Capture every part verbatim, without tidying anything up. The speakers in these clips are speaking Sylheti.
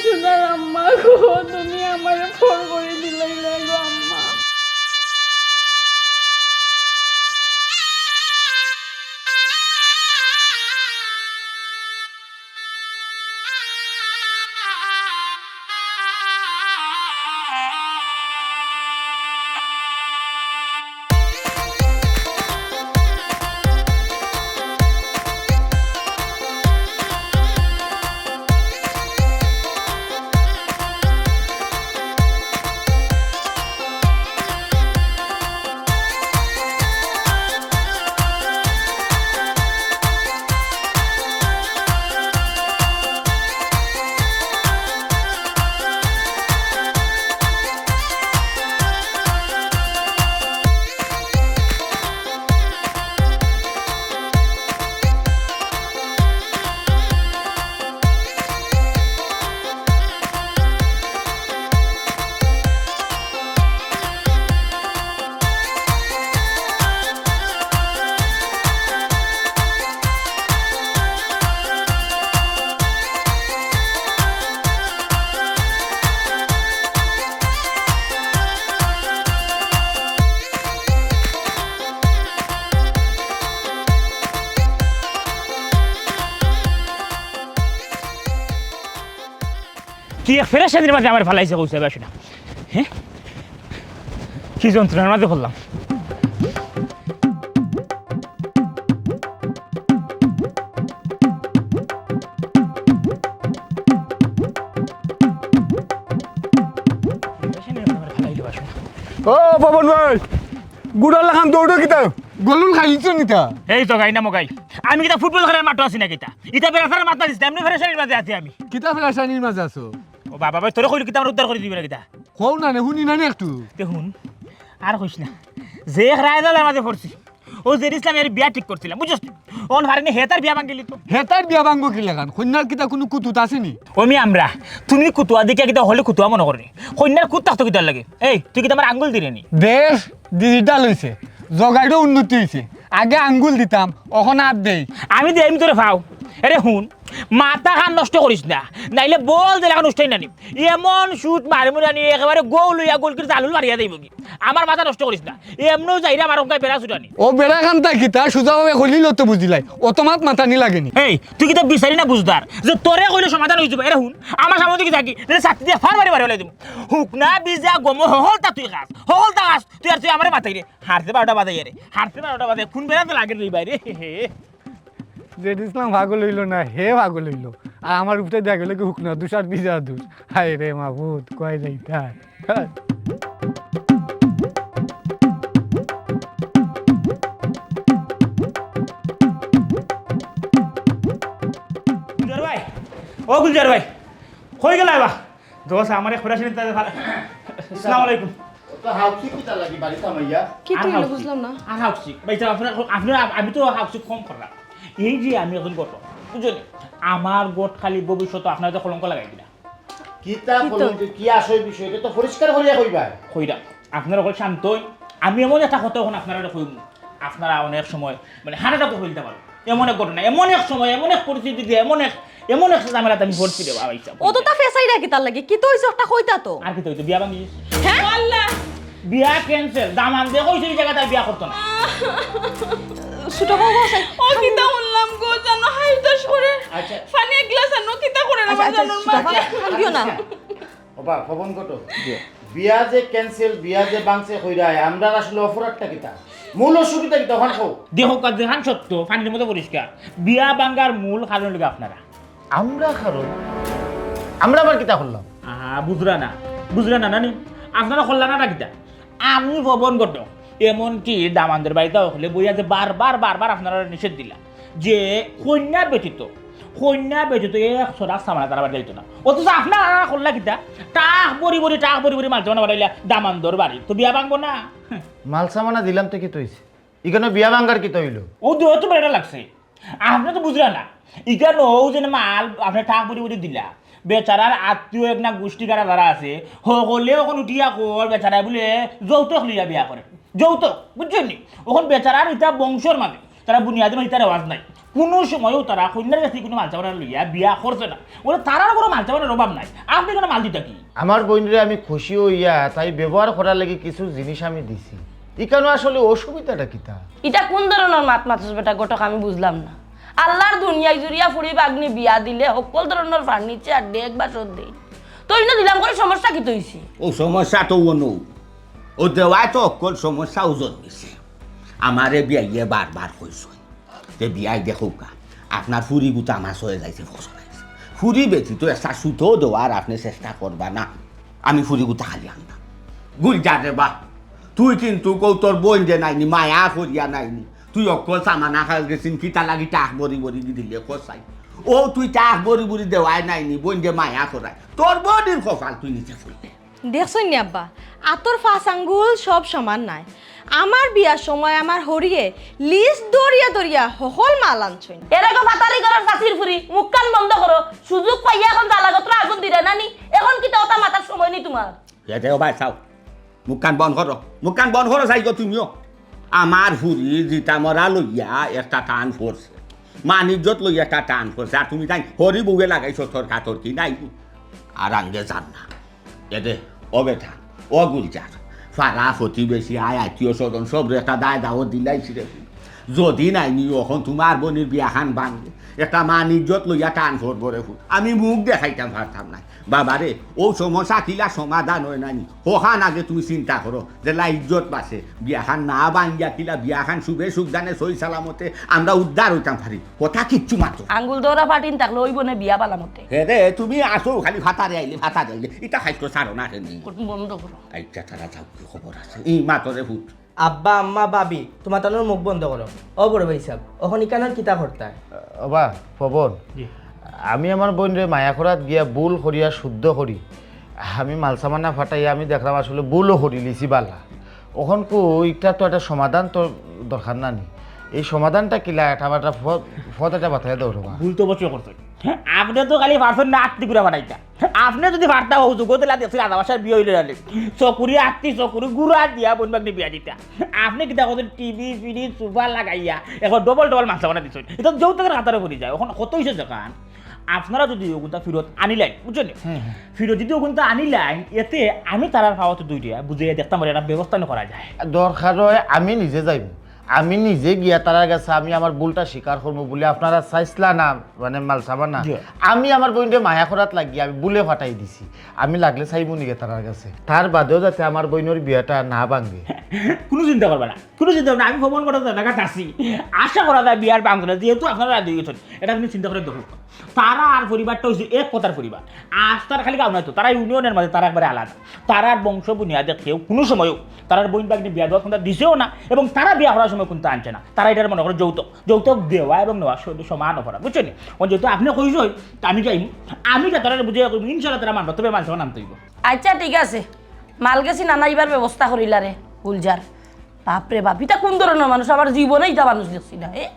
সোনার আম্মা গো, তুমি আমারে পর করি দিলাইলা গো আম্মা। কি এক পেরেশানির মাঝে আমারে ফালাইছে কইছে ভাই, শুনা। হ্যাঁ? কি যন্ত্রণার মাঝে পড়লাম। পেরেশানির মাঝে আমারে ফালাইলো ভাই, শুনা। ও পবন ভাই, গুড়ার লাখান দৌড়ো কিতা? গলুল খাইছো নিতা? এই তো গাই না মগাই। আমি কিতা ফুটবল খেলার মাঠো আছি না কিতা? ইতা বেড়াতার মাথা দিস না, এমনি পেরেশানির মাঝে আছি আমি। কিতা পেরেশানির মাঝে আছো? ও বাবা ভাই, তোরে কইল কিতা আমার উদ্ধার করি দিবি না কিতা? কও না নে, হুনি না নে একটু। তে হুন, আর কইস না। যে এক রায়জালার মাঝে পড়ছি, ও জেড ইসলাম এর বিয়া ঠিক করছিলাম, বুঝছস নি? অন হারিনে হে তার বিয়া ভাঙ্গিলি তো। হে তার বিয়া ভাঙ্গো কি লাখান? কইন্যার কিতা কুনু কুতুত আছে নি? ও মি আমরা, তুমি কুতুয়া দেখিয়া কিতা হলে কুতুয়া মনে করনি? কইন্যার কুত থাকতো কিতার লাগি? এই, তুই কিতা আমার আঙ্গুল দিরে নি? দেশ ডিজিটাল অইছে, জগাইরও উন্নতি অইছে। আগে আঙ্গুল দিতাম, অখন আত দেই। আমি দেই, আমি তোরে ফাও। এরে হুন, মাথা খান নষ্ট করিস না, নাইলে বল দিলে এখন উষ্টাই নানি। এমন শুট মারিমু নানি, একেবারে গোল অইয়া গোলকির জালুল মারিয়া যাইবো কি। আমার মাথা নষ্ট করিস না, এমনেও যাইরা আমার অঙ্কায় বেড়া ছুটানি। ও বেড়া খান তাই কিতা, সুজাভাবে কইলিলো তো বুঝিলাই, অত মাত মাতানি লাগেনি। এই, তুই কিতা বিচারি না বুঝদার, যে তোরে কইলে সমাধান অইযিবো? এরে হুন, আমার সামনে তুই কি থাকি, নাইলে ছাতি দিয়া ফার মারি মারি ফালাই দিমু। হুকনা বিজা গমো হকলতা তুই খাস, হকলতা খাস, তুই আর তুই আমারে মাতাইরে। হারতে বারোটা বাজাই আরে, হারতে বারোটা বাজাই, কোন বেড়াতে লাগে রে ভাই রে? জেড ইসলাম পাগল অইলো না, হে পাগল অইলো। আর আমার উপরে দেখা গেল কি হুকনা দুষ আর বিজা দুষ। হায় রে মাবুদ, কই যাইতা? গুলজার ভাই, ও গুলজার ভাই, কই গেলা বা? দোষ আমার এক ফেরাসিনী তাদের ভালো। আসসালামু আলাইকুম। তো হাউসি কিতা লাগি বাড়ি থামাইয়া? কি আর তুই হাউসি। বুঝলাম না। আর হাউসি। ভাই সাহেব, আপনার, আপনার, আমি তো হাউসি কম করলাম। এই যে আমি এখন গত, বুঝলেন? আমার গত খালি ভবিষ্যতে আপনারা তো কলঙ্ক লাগাই দিলা। কিতা কি তো? কলঙ্ক, কি আসল বিষয়? এটা তো পরিষ্কার করিয়া কইবা। কইরা, আপনারা অকল শান্ত হইন। আমি এমন একটা কথা এখন আপনারা কইমু, আপনারা অনেক সময় মানে হার্ট অ্যাটাক করিলতা পারো। এমন এক ঘটনা, এমন এক সময়, এমন এক পরিস্থিতিতে, এমন এক, এমন এক ঝামেলাতে আমি পড়ছি রে বাবা, ইচ্ছা ও তো তা ফেসাই রাখি তার লাগি। কি তো হইছে ওটা কইতা তো? আর কি তো হইতো, বিয়া ভাঙি। হ্যাঁ? আল্লাহ! বিয়া ক্যান্সেল। দামান দে কইছে এই জায়গা তার বিয়া করতো না। ছোট বউ বসে। ও কিতা শুনলাম গো, জানো হাই উতাস করে। আচ্ছা। পানি এক গ্লাস আনো, কিতা করে না আচ্ছা, আচ্ছা, জানো ছোট মা। বউ, ফোন দিও না। আচ্ছা। ওবা, পবন ঘটক। জি। বিয়া যে ক্যান্সেল, বিয়া যে ভাঙছে কইরায়, আমরার আসলে অপরাধটা কিতা? মূল অসুবিধা কিতা? অখান কও। দেখো, কাজে হান সত্য, পানির মতো পরিষ্কার। বিয়া ভাঙ্গার মূল কারণ হইলো আপনারা। আমরা কারণ? আমরা আবার কিতা করলাম? আহা, বুঝরা না, বুঝরা না, নানি? আপনারা করলা না, না কিতা? আমি পবন ঘটক, এমনকি দামান্দর বাড়িত অকলে বইয়া যে বারবার, বারবার আপনারা নিষেধ দিলা যে কইন্যা ব্যতীত, কইন্যা ব্যতীত এক ছড়া সামানা তারা বাড়ি যাইতো না। অথচ আপনারা করলা কিতা? টাক ভরি ভরি, টাক ভরি ভরি মাল সামানা বাড়াইলা দামান্দর বাড়ি, তো বিয়া ভাঙবো না? মাল সামানা দিলাম তো কিতা অইছে? ইখানো বিয়া ভাঙ্গার কিতা অইলো? ও দু তো বেটা লাগছে। আপনে তো বুঝরা না। ইখানো ও যে মাল আপনে টাক ভরি ভরি দিলা। বেচারার আত্মীয় এক না গোষ্ঠী কারা যারা আছে, হকলে অখন উঠিয়া কর, বেচারায় বুলে যৌতুক লইয়া বিয়া করে। যৌতুক, বুঝছইন নি? অখন বেচারার ইতা বংশর মাঝে, তারা বুনিয়াদী নয়, তার আওয়াজ নাই। কোনো সময়ও তারা কইন্যার গেছে কোনো মালসামানা লইয়া বিয়া করছে না। বলে তারার কোনো মালসামানার অভাব নাই, আপনি কোনো মাল দিতা কি? আমার বইনরে আমি খুশি অইয়া তাই ব্যবহার করার লাগি কিছু জিনিস আমি দিছি। ইকানো আসলে অসুবিধাটা কিতা? ইটা কোন ধরনর মাত মাতছস বেটা ঘটক, আমি বুঝলাম না। আল্লার দুনিয়ায় জুড়িয়া ফুড়ি বাগনি বিয়া দিলে হক্কল ধরনর ফার্নিচার, ডেক বাসন দেই। তো ইনো দিলাম করি সমস্যা কিতা অইছে? ও সমস্যা তো অনো। ও দেওয়ায় তো হক্কল সমস্যাও জন্মিছে। আমারে বিয়াইয়ে বারবার কইছইন যে, "বিয়াই দেখউক্কা, আপনার ফুড়ি গুতা আমার সয়ে যাইছে, ফসল আইছে। ফুড়ি ব্যতীত একটা সুতো দেওয়ার আপনি চেষ্টা করবা না, আমি ফুড়ি গুতা খালি আনতাম।" গুলজার রে বা, তুই কিন্তু কও তোর বইন যে নাইনি, মায়া করিয়া নাইনি, তুই হক্কল সামানা খাল গেছিন, কিতা লাগি টাক বড়ি বড়ি দি দিলে কসাই। ও তুই টাক বড়ি বড়ি দেওয়ায় নাইনি, বইন যে মায়া করায়, তোর বইনর কপাল তুই নিজে ফুললে। দেখছইন নি আব্বা, আতর পাঁচ আঙ্গুল সব সমান নায়। আমার বিয়ার সময় আমার হরিয়ে লিস্ট ধরিয়া ধরিয়া হকল মাল আনছইন। এরে গো ফাতারি ঘরর চাচির ফুড়ি, মুখখান বন্ধ করো। সুযোগ পাইয়া এখন জ্বালাগত্র আগুন দিরে না নি? এখন কিতা অতা মাতার সময় নি তুমার? এ দেও ভাই, চাও। মুখখান বন্ধ করো, মুখখান বন্ধ করো, চাই গো তুমিও। আমার ফুড়ি জিতা মরা লইয়া একটা টান পড়ছে, মান ইজ্জত লইয়া একটা টান পড়ছে, আর তুমি তাই হরি বউয়ে লাগাইছো তর্কাতর্কি নাই। আর আঙ্গে যার না। এ দে, ও বেটা, ও গুলজার, ফাড়া প্রতিবেশী, আয় আত্মীয় স্বজন, সবরে একটা দায় দাওয়াত দিলাইছি রে। যদি নাইনি, অখন তুমার বইনর বিয়াখান ভাঙ্গে, একটা মান ইজ্জত লইয়া টান পড়বো রে ফুত। আমি মুখ দেখাইতাম পারতাম না। বাবা রে, ও সমস্যা কিলা সমাধান অয় নানি? হখান আগে তুমি চিন্তা করো, যেলা ইজ্জত বাঁচে, বিয়াখান না ভাঙ্গিয়া কিলা বিয়াখান শুভে সুখদানে সহি সালামতে আমরা উদ্ধার অইতাম পারি। কথা কিচ্ছু মাতো। আঙ্গুল দৌড়া ফাটিন থাকলে অইবো নে বিয়া বালা মতে। হে রে, তুমি আসো খালি ফাতারে আইলে, ফাতারে আইলে। ইতা খাইতো ছাড়ো না কেনে? বন্ধ করো। আচ্ছা, তারা যাও, কি খবর আছে? ই মাতো রে ফুত। আব্বা, আম্মা, ভাবি, তুমার তানোর মুখ বন্ধ করো। ও বড় ভাই সাব, অখন ইকানোর কিতা করতায়? ওবা, পবন, জি। আমি আমার বইনরে মায়া করাত গিয়া ভুল করিয়া শুদ্ধ করি। আমি মালসামানা ফাটাইয়া আমি দেখলাম আসলে ভুলও করিলিছি বালা। অখন কো, ইটা তো একটা সমাধান তো দরকার না নি? এই সমাধানটা কিলা, একটা আমার একটা পথ, পথ একটা বাতাইয়া দেও রে বা। ভুল তো অবশ্যই করছইন। আপনে তো খালি পারছইন না আত্তি ঘুরা ফাটাইতা। আপনে যদি পারতা অউ যুগো, তাইলে দেখছি রাজা বাদশার বিয়া অইলে নালে। চকুরি আত্তি, চকুরি গুড়া দিয়া বইন ভাগনি বিয়া দিতা। আপনে কিতা করছইন, টিভি, ফ্রিজ, সোফা লাগাইয়া এখন ডবল ডবল মালসামানা দিছইন। ইতা যৌতুকর কাতারে পড়ি যায়। অখন কত অইছে যেখান, আপনারা যদি অগুনতা ফিরত আনিলাইন, বুঝছইন নি? হ্যাঁ, হ্যাঁ। ফিরত যদি অগুনতা আনিলাইন, এতে আমি তারার পাওয়াত দুই দিয়া বুঝাইয়া দেখতাম পারি, একটা ব্যবস্থা না করা যায়। দরকার অয় আমি নিজে যাইমু। আমি নিজে গিয়া তারার গেছে আমি আমার ভুলটা স্বীকার করমু বুলি আপনারা চাইছলা না, মানে মালসামানা। জি। আমি আমার বইনরে মায়া করাত লাগি আমি ভুলে ফাটাই দিছি। আমি লাগলে চাইমু নিগে তারার গেছে। তার বাদেও যাতে আমার বইনর বিয়াটা না ভাঙ্গে। কুনু চিন্তা করবা না, কুনু চিন্তা করবা না। আমি পবন ঘটক জাগাত আছি। আশা করা যায় বিয়ার ভাঙতো না, যেহেতু আপনারা রাজি অইছইন। ইটা আপনে চিন্তা করি দেখউক্কা। তারা আর পরিবারটা অইছে এক কথার পরিবার। আর তারা খালি গাঁও নায় তো, তারা ইউনিয়নর মাঝে তারা একবারে আলাদা। তারার বংশ বুনিয়াদে কেউ কুনু সময়ও তারার বইন ভাগনি বিয়া দেওয়াত কুনতা দিছেও না, এবং তারা বিয়া করার সময় কুনতা আনছে না। তারা ইটারে মনে করে যৌতুক। যৌতুক দেওয়া এবং নেওয়া স-, সমান অপরাধ, বুঝছইন নি? অখন যেহেতু আপনে কইছইন, তে আমি যাইমু। আমি গিয়া তারারে বুঝাইয়া কইমু, ইনশাআল্লাহ তারা মানবা, তবে মালসামানা আনতে অইবো। আচ্ছা, ঠিক আছে, মাল গেছি নানাইবার ব্যবস্থা করিলা রে গুলজার। বাপ রে বাপ, ইতা কুন ধরনর মানুষ? আমার জীবনে ইতা মানুষ দেখছি না। এ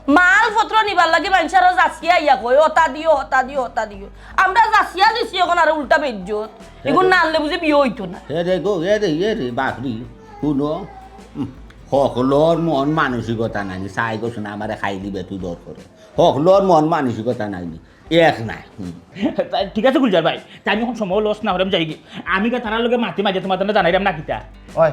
মালপত্র নিবার লাগি মানষর যাচিয়া আইয়া কয়, "অতা দিও, অতা দিও, অতা দিও।" আমরা যাচিয়া দিছি, অখন আরো উল্টা বেইজ্জত। ইগুন না আনলে বুঝি বিয়া অইতো না। হে রে গো, এ রে, এ রে, বাপরে, হুনো, হুম, হকলর মন মানসিকতা নাইনি, চাই গো শুনা, আমারে খাইলি বেতু দর করে। হকলর মন মানসিকতা নাইনি। এক নাই। হুম। তা ঠিক আছে গুলজার ভাই, তে আমি অখন সময় লস না করি আমি যাইগি। আমি গিয়া তারার লগে মাতি মাঝে তুমার তানে জানাইরাম না কিতা? ওই,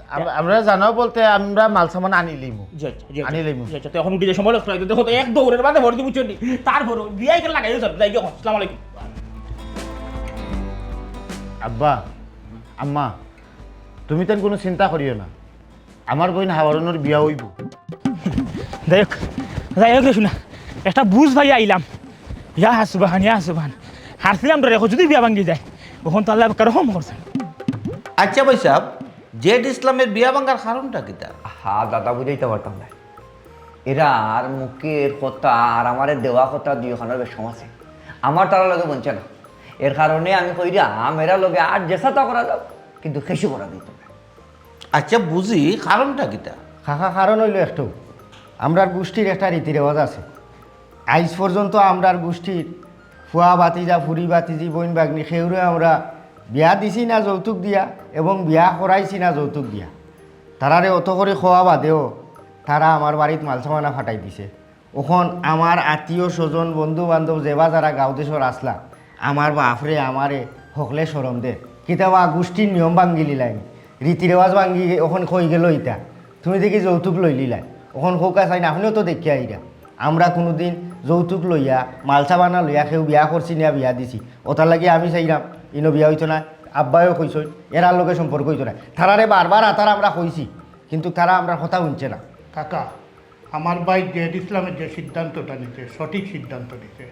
আম-, আমরা জানাও বলতে আমরা মালসামান আনিলিমু। জি, জি, জি। আনিলিমু। জি, জি, তে অখন উঠি যাই, সময় লস করাই তো। দেখো তো এক দৌড়র বাদে ভর দি বুঝছো নি? তারপরও বিয়াই কেন লাগাই সব, যাইগি অখন। আসসালামু আলাইকুম। আব্বা, আম্মা, তুমি তেন কুনু চিন্তা করিও না। আমার বইন হাওয়ারনর বিয়া অইবো। যাই হোক, যাই হোক রে শুনা, একটা বুঝ পাইয়া আইলাম। ইয়া সুবহান, ইয়া সুবহান। হারছিলাম তো রে, যদি বিয়া ভাঙ্গি যায়, অখন তো আল্লায় কারো কম করছে। আচ্ছা ভাই সাব, জেড ইসলামের বিয়া ভাঙ্গার কারণটা কিতা? হা দাদা, বুঝাইতাম পারতাম না। এরার মুখের কথা আর আমারে দেওয়া কথা দুইখানোর বেশ সম আছে। আমার তারার লগে বনছে না, এর কারণে আমি কইরাম এরার লগে আর যেসাতা করা যাউক, কিন্তু খেশু করা যাইতো না। আচ্ছা, বুঝি, কারণটা কিতা? কাকা, কারণ অইলো একটু, আমরার গুষ্টির একটা রীতি রেওয়াজ আছে। আইজ পর্যন্ত আমরার গুষ্টির ফুয়া ভাতিজা, ফুরি ভাতিজি, বইন ভাগ্নি, কেউরে আমরা বিয়া দিছি না যৌতুক দিয়া এবং বিয়া করাইছি না যৌতুক দিয়া। তারারে অত করি কওয়া বাদেও তারা আমার বাড়িত মালসামানা ফাটাই দিছে। অখন আমার আত্মীয় স্বজন, বন্ধু বান্ধব যেবা যারা গাঁও দেশর আছলা, আমার বাফরে আমারে হকলে শরম দে। কিতাবা গুষ্টির নিয়ম ভাঙ্গিলিলাইন, রীতি রেওয়াজ ভাঙ্গি অখন কই গেল ইতা? তুমি দেখি যৌতুক লইলিলাইন। অখন কউক্কা চাইন, আপনেও তো দেখিয়া আইরা। আমরা কুনুদিন যৌতুক লইয়া মালসামানা লইয়া কেউ বিয়া করছি না, বিয়া দিছি। অতার লাগি আমি চাইরাম ইনো বিয়া অইতো না। আব্বায়ও কইছইন এরার লগে সম্পর্ক অইতো না। তারারে বারবার আতার আমরা কইছি, কিন্তু তারা আমরার কথা হুনছে না। কাকা, আমার ভাই জেড ইসলামে যে সিদ্ধান্তটা নিছে, সঠিক সিদ্ধান্ত নিছে।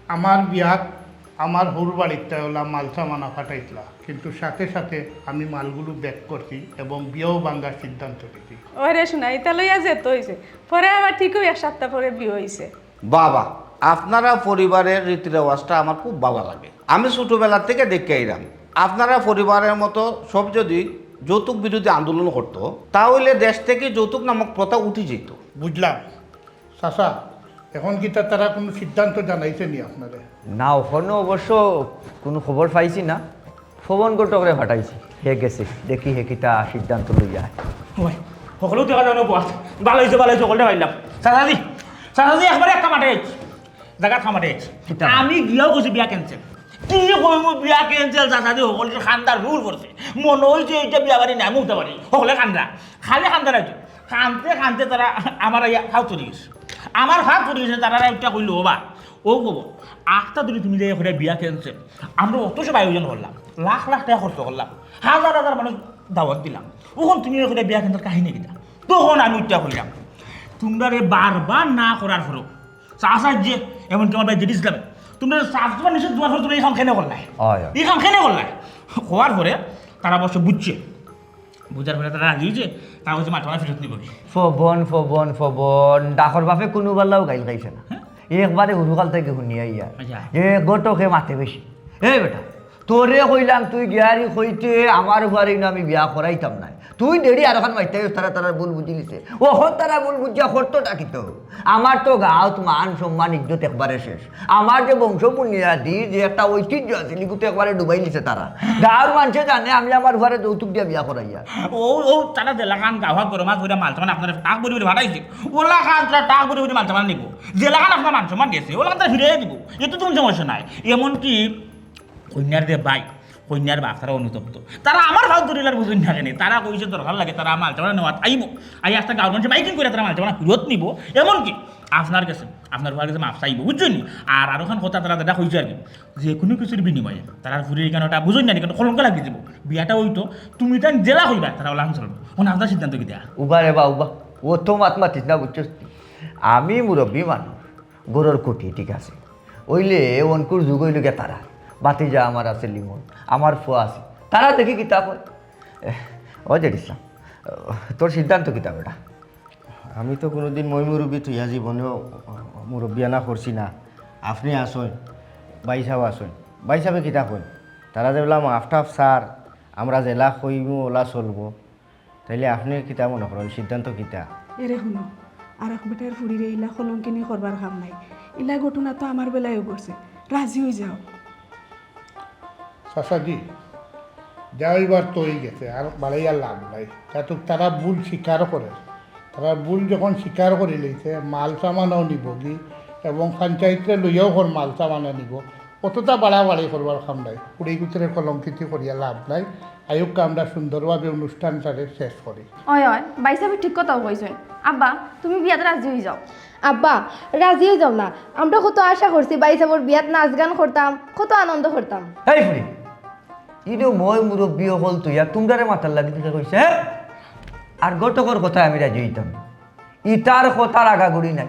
আমার বিয়াত আমার হউর বাড়িত তাই অলা মালসামানা ফাটাইছলা, কিন্তু সাথে সাথে আমি মালগুলো ব্যাক করছি এবং বিয়াও ভাঙ্গার সিদ্ধান্ত নিছি। ওরে শোনা, ইতা লইয়া যেত অইছে, পরে আবার ঠিকউ এক সপ্তাহ পরে বিয়া অইছে। বাবা, আপনারা পরিবারের রীতি রেওয়াজটা আমার খুব ভালা লাগে। আমি ছোটবেলা থেকে দেখে আইরাম, আপনারা পরিবারের মতো সব যদি যৌতুক বিরোধী আন্দোলন করতো, তাহলে দেশ থেকে যৌতুক নামক প্রথা উঠে যেত। বুঝলাম। চাচা, এখন কিতা তারা কুনু সিদ্ধান্ত জানাইছে নি আপনারে? না, অখনো অবশ্য কুনু খবর পাইছি না। পবন ঘটকরে ফাটাইছি, হে গেছে, দেখি হে কিতা সিদ্ধান্ত লইয়া আয়। ওই, হকলেউ দেখা যায় না, বস। ভালা অইছে, ভালা অইছে, হকলটা পাইলাম। চাচাজি, চাচাজি, একবারে একটা মাঠে আইছি। জাগাত খামাটে আইছি। কিতা? আমি গিয়াও কইছি বিয়া cancel। কি কইমু বিয়া cancel, চাচাজি, হকলর কান্দার রুল করছে। মনো অইছে ইটা বিয়া বাড়ি নায়, মুক্তা বাড়ি। হকলে কান্দরা। খালি কান্দরা অইছে। কানতে কানতে তারা আমার ইয়া ফাও চলি গেছে। আমার ফাও চলি গেছে, তারা একটা কইলো, "ও বা, ও গো, আখতা ধরি তুমি যে করে বিয়া cancel। আমরা অত সব আয়োজন করলাম, লাখ লাখ টাকা খরচ করলাম, হাজার হাজার মানুষ দাওয়াত দিলাম। অখন তুমি করে বিয়া cancel কাহিনী কিতা?" তখন আমি উঠা কইলাম, "তোমরারে বারবার না করার পরেও চাচা যে, এমনকি আমার ভাই জেড ইসলাম, তোমরা চাচা নিষেধ দেওয়ার পরে তোমরা এই কাম কেনে করলায়? অয়, অয়। এই কাম কেনে করলায়?" কওয়ার পরে তারা অবশ্য বুঝছে। বুঝার পরে তারা রাজি অইছে, তারা কইছে মালসামানা ফিরত নিবো কি। ফবন, ফবন, ফবন, ডাকর বাপে কুনু বালাও গাইল খাইছে না। হ্যাঁ? একবারে হুরুকাল থাকি হুনিয়া আইয়ার। আচ্ছা। এ ঘটকে মাতে বেশি। এ বেটা, তোরে কইলাম তুই গিয়ারি কইতে আমার ফুয়ারে ইনো আমি বিয়া করাইতাম নায়। তুই দেরি আরোখান মাইতে তারা তারার ভুল বুঝিলিছে। অখন তারা ভুল বুঝিয়া করতোটা কিতা? আমার তো গাঁওত মান সম্মান ইজ্জত একবারে শেষ। আমার যে বংশ বুনিয়াদি যে একটা ঐতিহ্য আছিল, ইগু তো একবারে ডুবাইলিছে তারা। গাঁওর মানষে জানে আমি আমার ফুয়ারে যৌতুক দিয়া বিয়া করাইয়ার। ও, ও, তারা যেলাখান গাওয়া গরমা কইরা মালসামানা আপনারে টাক ভরি ভরি ফাটাইছে, ওলাখান তারা টাক ভরি ভরি মালসামানা নিবো। যেলাখান আপনার মান সম্মান গেছে, ওলাখান তারা ফিরাইয়া দিবো। এতো তো কুনু সমস্যা নাই। এমনকি কইন্যার যে ভাই, কইন্যার বাপ, তারা অনুতপ্ত। তারা আমার ফাও ধরিলার বুঝইন না কেনে? তারা কইছে দরকার লাগে, তারা মালসামানা নেওয়াত আইবো। আইয়া আস্তা গাঁওর মানষে মাইকিং কইরা তারা মালসামানা ফিরত নিবো। এমনকি আপনার গেছে, আপনার ফুয়ার গেছে মাফ চাইবো, বুঝছইন নি? আর আরোখান কথা তারা যেটা কইছে আর কি, যে কুনু কিছুর বিনিময়ে তারার ফুরির ইখানো একটা বুঝইন না, ইখানো কলঙ্ক লাগি দিবো। বিয়াটা অইতো, তুমি তাইন যেলা কইবা, তারা ওলাখান চলবো। অখন আপনার সিদ্ধান্ত কিতা? উবা রে বা, উবা। অত মাত মাতিস না, বুঝছস নি? আমি মুরব্বি মানুষ, ঘরর খুঁটি, ঠিক আছে। অইলে অনকুর যুগ অইলো গিয়া তারা। ভাতিজা আমার আছে লিমন, আমার ফুয়া আছে। তারা দেখি কিতা কয়। এহ, ও জেড ইসলাম, তোর সিদ্ধান্ত কিতা বেটা? আমি তো কুনুদিন ময়-মুরব্বি থইয়া জীবনেও মুরব্বিয়ানা করছি না। আপনে আছইন, ভাইসাব আছইন। ভাইসাবে কিতা কইন? তারা যেবলা মাফ-টাফ চার, আমরা যেলা কইমু ওলা চলবো। তাইলে আপনে কিতা মনো করইন, সিদ্ধান্ত কিতা? এরে হুনো, আরক বেটার ফুরিরে ইলা কলঙ্কিনী করবার কাম নাই। ইলা ঘটনা তো আমার বেলায়ও ঘটছে। রাজি অইযাও। চাচাজি, যা অইবার তো অইগেছে, আর বাড়াইয়া লাভ নাই। তাতো তারা ভুল স্বীকার করের। তারা ভুল যখন স্বীকার করিলাইছে, মালসামানাও নিবোগি এবং পঞ্চায়েতরে লইয়াও কর মালসামানা নিবো। অততা বাড়াবাড়ি করবার কাম নাই। ফুড়িগুতরে কলঙ্কিত করিয়া লাভ নাই। আউক্কা আমরা সুন্দরভাবে অনুষ্ঠানটারে শেষ করি। অয়, অয়, ভাইসাবে ঠিক কথাউ কইছইন। আব্বা, তুমি বিয়াত রাজি অইযাও। আব্বা, রাজি অইযাও না। আমরা কত আশা করছি ভাইসাবর বিয়াত নাচ-গান করতাম, কত আনন্দ করতাম। এই ফুড়ি, ইনো ময়-মুরব্বি অকল থইয়া তুমরারে মাতার লাগি কিতা কইছে, হে? আর ঘটকর কথায় আমি রাজি অইতাম না। ইতার কথার আগাগুড়ি নাই।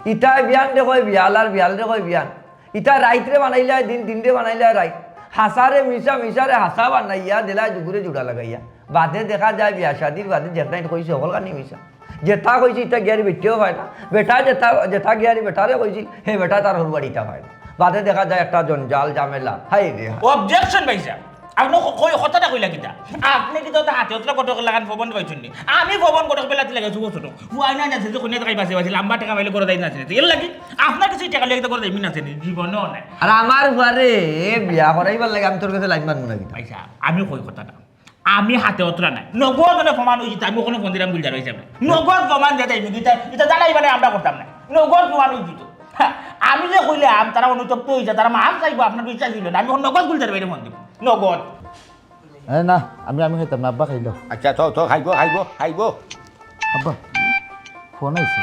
ইতায় বিয়ানরে কয় বিয়াল আর বিয়ালরে কয় বিয়ান। ইতায় রাইতরে বানাইলায় দিন, দিনরে বানাইলায় রাইত। হাছারে মিছা, মিছারে হাছা বানাইয়া দিলায় দুপুরে জুড়া লাগাইয়া। বাদে দেখা যায় বিয়া-শাদির বাদে যেতা ইন কইছে হকলখানি মিছা। যেতা কইছে ইতা গিয়ারি বেটিও পায় না। বেটা যেতা, যেতা গিয়ারি বেটারে কইছিল, হে বেটা তার হউর বাড়িত পায় না। বাদে দেখা যায় একটা জঞ্জাল, ঝামেলা। হায় রে হায়। Objection ভাইসাব। আপনে ক-, কই, কথাটা কইলা কিতা? আপনে কিতা অতা হাতে অতলা ঘটকর লাখান পবন পাইছইন নি? আমি পবন ঘটক বেলাত লাগাইছি ও ছোট। ফুয়ায় না নাচে যে কইন্যা দেখাই বাজে বাজে, লাম্বা টেকা পাইলে ঘরো যাই নাচে নাচে। এর লাগি আপনার গেছে টেকা লইয়া কিতা ঘরো যাইমু নাচে নি? জীবনেও নায়। আর আমার ফুয়ারে বিয়া করাইবার লাগি আমি তোর গেছে লাইন মারমু না কিতা? ভাইসাব, আমি কই কথাটা। আমি হাতে অতরা নাই, নগদ মানে প্রমাণ অইছে, আমি ওখানে ফোন দিলাম গুলজার অইছে। নগদ প্রমাণ দিতে অইবে, ইটা ইটা জ্বালাই মানে আমরা করতাম না, নগদ প্রমাণ অইছে তো। হ্যাঁ, আমি যে কইলাম তারা অনুতপ্ত অইছে, তারা মাফ চাইবো, আপনার বিশ্বাস অইল না, আমি ওখানে নগদ গুলজার ভাইরে ফোন দিব, নগদ। এ না, আমি আমি খাইতাম না, আব্বা খাইলো। আচ্ছা, তো তো খাইবো, খাইবো, খাইবো। আব্বা, ফোন আইছে।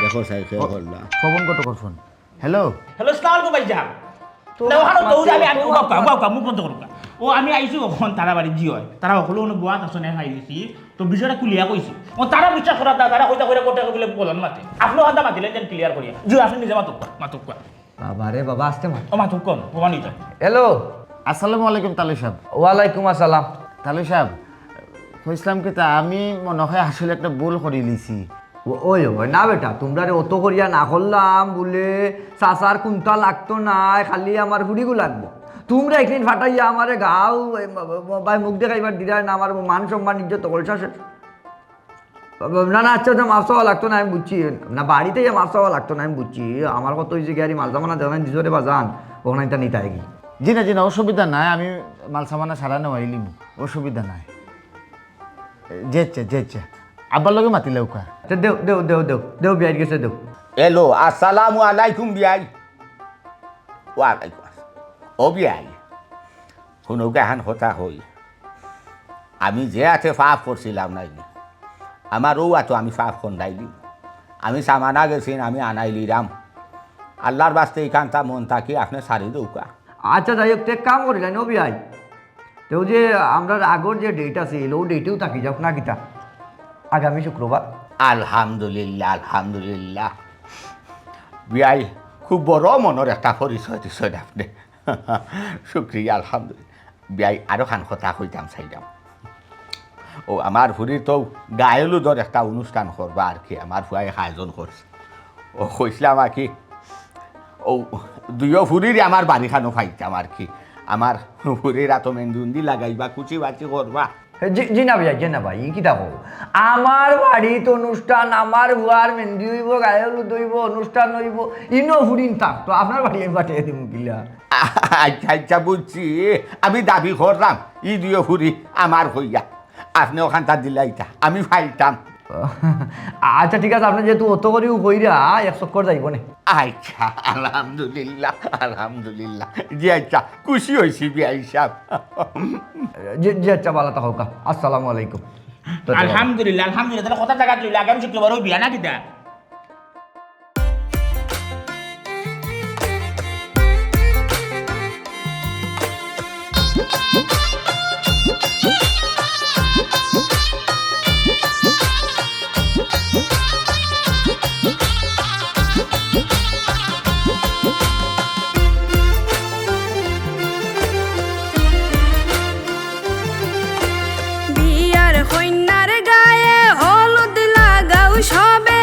দেখো চাই, কে করলা? পবন ঘটকর ফোন। হ্যালো। হ্যালো, আসসালামু আলাইকুম ভাইজান। তো না, ওখানে তো আমি, আমি, উবাউক্কা, উবাউক্কা, মুখ বন্ধ করুক্কা। ও, আমি আইছি ওখান তারা বাড়ি, জি অয়। তারা হকল ওখানে বওয়াত আছে, না, খাই দিছি। তো বিষয়টা খুলিয়া কইছি। ও, তারা বিশ্বাস করার না, তারা কইতা কইরা কোটা বলে বলন মাতে। আপনি ওখানটা মাতিলেন যেন ক্লিয়ার করিয়া। জি, আপনি নিজে মাতুক্কা, মাতুক্কা। বাবা রে বাবা, আস্তে মাত। ও মাতুক্কা, প্রমাণিত। হ্যালো। আসসালামু আলাইকুম তালু সাহেব। ওয়ালাইকুম আসসালাম। তালু সাহেব, কইছিলাম কিতা, আমি মনে হয় আসলে একটা ভুল করিলিছি। ও, ওই, ওই, না বেটা, তুমরারে অত করিয়া না করলাম বুলে, চাচার কুন্তা লাগতো নায়, খালি আমার ফুড়িগু লাগবো। তুমরা একদিন ফাটাইয়া আমারে গাও, এ, ম-, ম-, ভাই মুখ দেখাইবার দিরায় না, আমার মান সম্মান ইজ্জত হকল শেষ। না, না, আচ্ছা, আচ্ছা, মাফ চাওয়া লাগতো না, আমি বুঝছি। না, বাড়িত আইয়া মাফ চাওয়া লাগতো না, আমি বুঝছি। আমার কথা অইছে কি, আরে মাল সামানা দেওয়া নাই, দিছো রে বাজান, ওখানে এটা নিতে আইগি। জি না, জি না, অসুবিধা নাই, আমি মাল সামানা সারা নেওয়াইলিমু, অসুবিধা নাই। জি আচ্ছা, জি আচ্ছা। আব্বার লগে মাতিলাউক্কা। আচ্ছা, দেও, দেও, দেও, দেও, দেও, বিয়াইর গেছে দেও। হ্যালো, আসসালামু আলাইকুম বিয়াই। ওয়ালাইকুম আসসালাম। ও বিয়াই, হুনউক্কা এখান কথা কই। আমি যে আতে পাপ করছিলাম নাইনি, আমার অউ আতো আমি পাপ খন্দাইলি। আমি সামানা গেছি, আমি আনাইলিরাম। আল্লার বাস্তে ইখানতা মন থাকি আপনে সারি দেউক্কা। আচ্ছা, যাই হোক, তে এক কাম করিলাইন, ও বিয়াই। তেউ যে আমরার আগর যে ডেট আছিল, অউ ডেটেউ থাকি যাউক না কিতা? আগামী শুক্রবার। আলহামদুলিল্লাহ, আলহামদুলিল্লাহ। বিয়াই, খুব বড় মনর একটা পরিচয় দিছইন আপনে। শুক্রিয়া, আলহামদুলিল্লাহ। বিয়াই, আরো খান কথা কইতাম চাইলাম। ও, আমার ফুড়ির তো গায়ে হলুদর একটা অনুষ্ঠান করবা আর কি, আমার ফুয়ায় আয়োজন করছে। ও, কইছিলাম আর কি, ও, দুইও ফুড়িরে আমার বাড়িখানো পাইতাম আর কি। আমার ফুড়ির আতো মেহেন্দি উন্দি লাগাইবা, কুচি বাচি করবা। জি, জি না ভাই, জি না ভাই, ই কিতা কও? আমার বাড়িত অনুষ্ঠান, আমার ফুয়ার মেহেন্দি অইবো, গায়ে হলুদ অইবো, অনুষ্ঠান অইবো, ইনো ফুড়িন থাকতো, আপনার বাড়ি আমি পাঠাইয়া দিমু কিলা? আচ্ছা, আচ্ছা, বুঝছি। আমি দাবি করলাম, ই দুইও ফুড়ি আমার কইয়া। আপনে ওখানতা দিলাইতা, আমি পাইতাম। আচ্ছা, ঠিক আছে, আপনে যেহেতু অত করিউ কইরা, এক চক্কর যাইবো নে। আচ্ছা, আলহামদুলিল্লাহ, আলহামদুলিল্লাহ। জি আচ্ছা, খুশি অইছি বিয়াই সাব। জি, জি আচ্ছা, ভালা থাকউক্কা। আসসালামু আলাইকুম। আলহামদুলিল্লাহ, আলহামদুলিল্লাহ। তাইলে কথা জাগাত রইল, আগামী শুক্রবার অউ বিয়া না কিতা? বিয়ার কইন্যার গায়ে হলুদ লাগাও সবে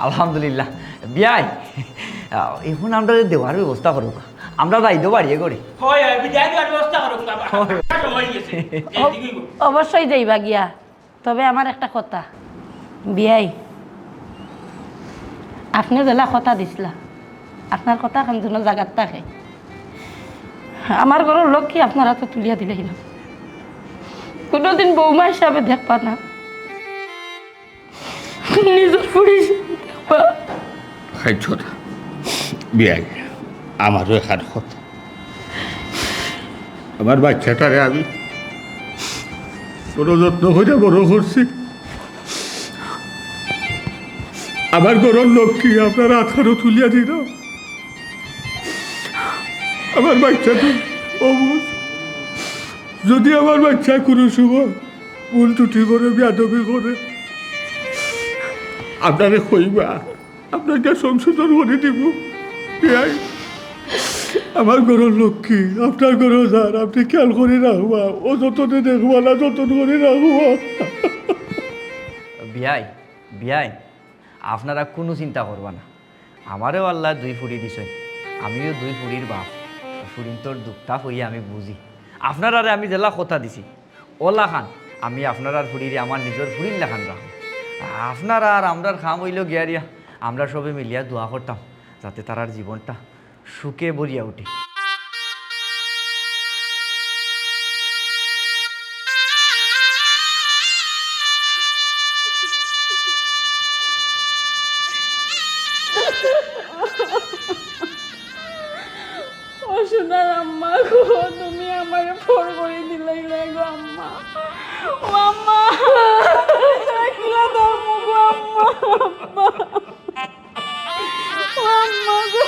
আলহামদুলিল্লাহ। বিয়াই, অখন আমরারে দেওয়ার ব্যবস্থা করউক্কা। আমরা যাইতো বাড়িয়ে করি। হয়, হয়, বিদায় দেওয়ার ব্যবস্থা করউক্কা। সময় গেছে। অবশ্যই যাইবা গিয়া। তবে আমার একটা কথা, বিয়াই, আপনে যেলা কথা দিছলা, আপনার কথা খান যেন জাগাত থাকে। আমার ঘরর লক্ষ্মী আপনার আতো তুলিয়া দিলাইলাম। কুনুদিন বৌমা হিসাবে দেখবা না, নিজর ফুড়ি হিসাবে দেখবা। খাইছো না, বিয়াই, আমারও এখান কথা। আমার বাচ্চাটারে আমি বড় যত্ন করিয়া বড় করছি। আমার ঘরর লক্ষ্মী আপনার আত খানো তুলিয়া দিলাম। আমার বাচ্চাটা অবুঝ। যদি আমার বাচ্চায় কুনু সময় ভুল ত্রুটি করে, বেয়াদবি করে, আপনারে কইবা। আপনারে সংশোধন করি দিমু। বিয়াই, আমার ঘরর লক্ষ্মী, আপনার ঘরো যার, আপনে খেয়াল করি রাখবা, অযতনে দেখবা না, যতন করি রাখবা। বিয়াই, বিয়াই, আপনারা কুনু চিন্তা করবা না। আমারেও আল্লায় দুই ফুড়ি দিছইন, আমিও দুই ফুড়ির বাপ। ফুড়িন্তর দুঃখটা হইয়া আমি বুঝি। আপনারারে আমি যেলা কথা দিছি, অলাখান আমি আপনারার ফুড়িরে আমার নিজর ফুড়ির লাখান রাখমু। আপনারা আর আমরার কাম অইলো গিয়ারিয়া, আমরা সবে মিলিয়া দোয়া করতাম যাতে তারার জীবনটা সুখে ভরিয়া উঠে। ও সোনার আম্মা গো, তুমি আমারে পর করি দিলাইলা গো আম্মা। ও আম্মা, কিলা দাও গো আম্মা, আম্মা। ও আম্মা গো।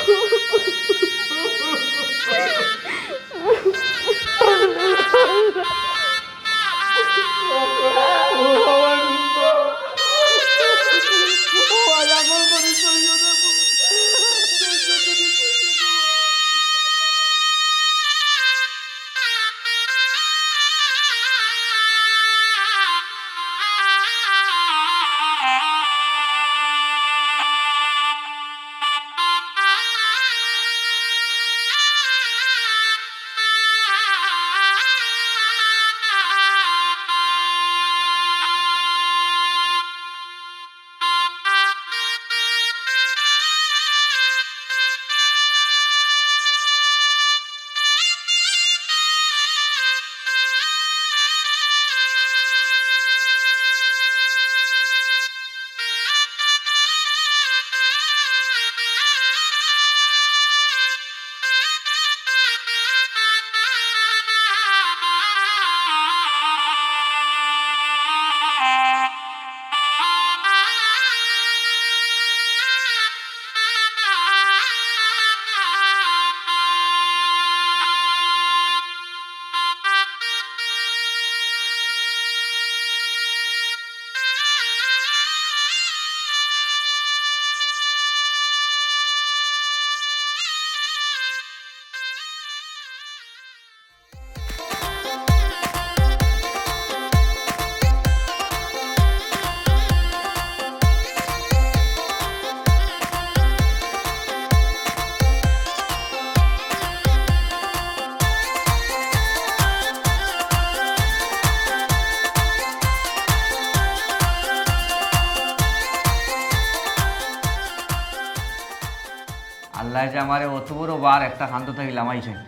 আল্লায় যে আমারে অত বড় বার একটা কান্দ থাকি লামাইছইন।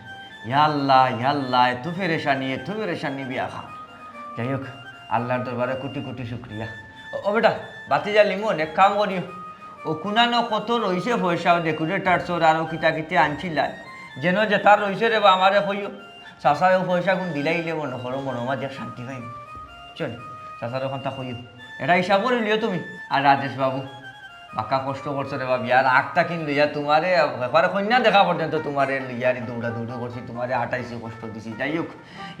ইয়া আল্লাহ, ইয়া আল্লাহ, এত পেরেশানি, এত পেরেশানি বিয়া খান। যাই হোক, আল্লাহর দরবারে কোটি কোটি শুকরিয়া। ও, ও বেটা, বাতিজা লিমন, এক কাম করিও। ও কুনানো কত রইছে পয়সা, ও decorator চোর আরো কিতা কিতা আনছিলায়। যেন যেতা রইছে রে বা আমারে কইও। চাচায় ও পয়সাগুন দিলাইলে মনো করো মনো মাঝে শান্তি পাইমু। চল, চাচার ওখানটা কইও। এটা হিসাব করি লিও তুমি। আর রাজেশ বাবু, বাক্কা কষ্ট করছো রে বা, বিয়ার আগটা কিন লইয়া তোমারে, একবারে কইন্যা দেখা পর্যন্ত তোমারে লইয়া আর দৌড়া দৌড়ি করছি, তোমারে আটাইছি, কষ্ট দিছি। যাই হোক,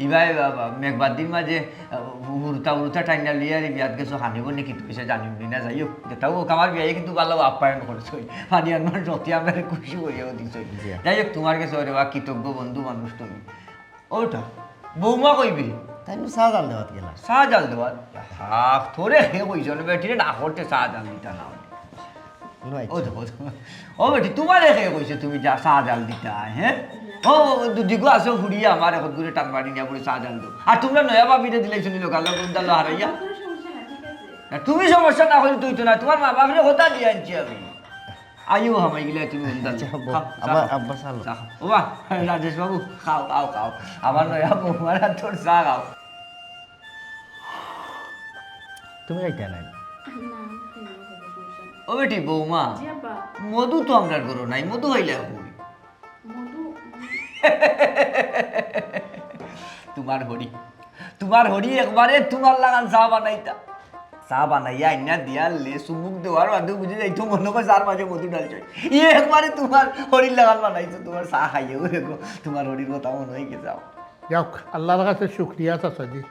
ইবায় বা, বা, মেঘবাদির মাঝে, আহ, হুরুতা হুরুতা টাইনা লইয়া আর বিয়াত গেছো, হানিব নাকি তুই সে জানিব না। যাই হোক, যেটাও হোক, আমার বিয়ায় কিন্তু ভালো আপ্যায়ন করছো। পানি আনবার যত আমরা খুশি করিয়াও দিছো। জি। যাই হোক, তোমার গেছে ওরে বা কৃতজ্ঞ বন্ধু মানুষ তুমি। ওটা, বৌমা কইবে? তাই নু চা জাল দেওয়াত গেলা। চা জাল দেওয়াত? হা, তোরে হে কইছইন, বেটিরে না করতে চা জাল দিতা না। ও দেখো, ও দেখো। ও বেটি, তুমারে কে কইছে তুমি চা জাল দিতায়, হে? ও, ও, ও, দু-, দিগো আছে, হুড়িয়ে আমার এখন করে টান মারি নিয়া পড়ে চা জাল দেও। আর তুমরা নয়া ভাবিরে দিলাইছো নি লোকাল লোক উন্দালো হারাইয়া? কোনো সমস্যা না, ঠিক আছে। না, তুমি সমস্যা না অইলে তুই তো না, তুমার মা বাপরে কথা দিয়া আনছি আমি। আইও হামাই গিলা তুমি উন্দালো। আচ্ছা, আব্বা, খাও, চা আমার খাও। আব্বা চা লো। চা খাও। ও বা, রাজেশ বাবু, খাও, খাও, খাও। আমার নয়া বৌমার আতর চা খাও। তুমি খাইতায় নায়? না, আমি খাইলে হবে, সমস্যা নাই। ও বেটি, বৌমা, জি আব্বা। মধু তো আমরার ঘরো নাই, মধু খাইলে হবে। মধু? তুমার হরি, তুমার হরি একবারে তুমার লাখান চা বানাইতা। চা বানাইয়া আইনা দিয়া লে চুমুক দেওয়ার বাদেউ বুঝি যাইতো মনো কয় চা'র মাঝে মধু ঢালছে। ই একবারে তুমার হরির লাখান বানাইছে, তুমার চা খাইয়াউ দেখো, তুমার হরির কথা মনো অইগেছে। যাউক, আল্লার কাছে শুকরিয়া চাচাজি।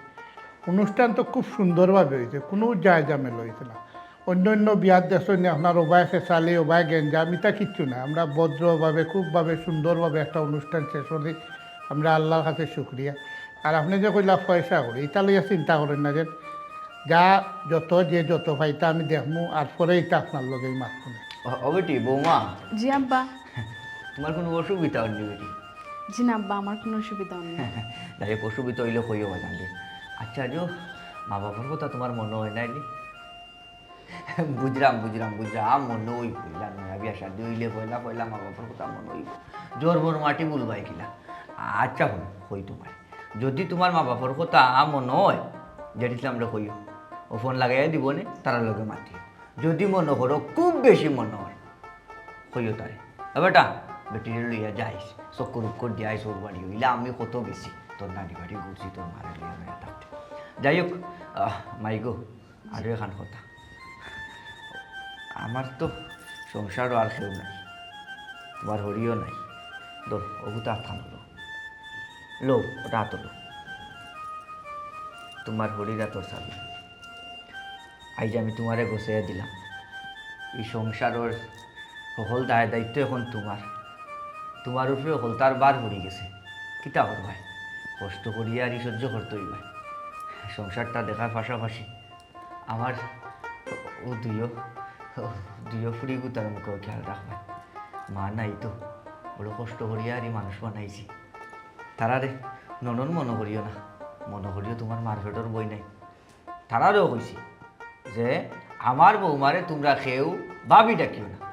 অনুষ্ঠান তো খুব সুন্দরভাবে অইছে, কুনু যায় ঝামেলা অইছে না। অইন্য অইন্য বিয়াত দেখছইন নি আপনার ওবায় খেসালি, ওবায় গেঞ্জাম, ইতা কিচ্ছু না। আমরা ভদ্রভাবে, খুবভাবে, সুন্দরভাবে একটা অনুষ্ঠান শেষ করি। আমরা আল্লার কাছে শুকরিয়া। আর আপনে যে কইলা পয়সা করি, ইতা লইয়া চিন্তা করইন না, যে যা যত, যে যত পাইতা আমি দেখমু, আর পরে ইতা আপনার লগে মাতমু নে। ও, ও বেটি, বৌমা। জি আব্বা। তুমার কুনু অসুবিধা অর নি বেটি? জি না আব্বা, আমার কুনু অসুবিধা অর না। যাই হোক, অসুবিধা অইলে কইও বাজান রে। আচ্ছা, যে মা বাপর কথা তুমার মনো অয় নায় নি? বুঝরাম, বুঝরাম, বুঝরাম, মনো অইবো। ইলা নয়া বিয়া শাদি অইলে পয়লা পয়লা মা বাপর কথা মনো অইবো। জরমর মাটি ভুলবায় কিলা? আচ্ছা, হুনো, কই তুমারে। যুদি তুমার মা বাপর কথা মনো অয়, জেড ইসলামরে কইও। ও ফোন লাগাইয়া দিবো নে, তারার লগে মাতিও। যুদি মনো করো খুব বেশি মনো অয়, কইও তারে, "এ বেটা, বেটিরে লইয়া যাইস, চক্কর উক্কর দিয়া আইস ওর বাড়ি, অইলে আমি কত গেছি, তোর নানি বাড়ি ঘুরছি, তোর মারে লইয়া বেড়া থাকতে।" যাই হোক, আহ, মাইগো, আরো এখান কথা, আমার তো সংসারও আর কেউ নাই, তুমার হরিও নাই। ধর, অগুতা আতখান লও, লও, ওটা আতো লও, তুমার হরির আতর চাবি। আইজ আমি তুমারে গছাইয়া দিলাম। ই সংসারর হকল দায় দায়িত্ব এখন তুমার। তুমার উপরে হকলতার ভার পড়ি গেছে। কিতা করবায়? কষ্ট করিয়া আর ই সহ্য করতে অইবায়। সংসারটা দেখার পাশাপাশি আমার ও দুইও, ও দুইও ফুড়ি গুতার মুখেও খেয়াল রাখবায়। মা নাই তো, বড় কষ্ট করিয়া আর ই মানুষ বানাইছি। তারারে ননদ মনো করিও না, মনো করিও তুমার মার পেটর বই নাই। তারারেও কইছি যে আমার বৌমারে তুমরা কেউ ভাবি ডাকিও না।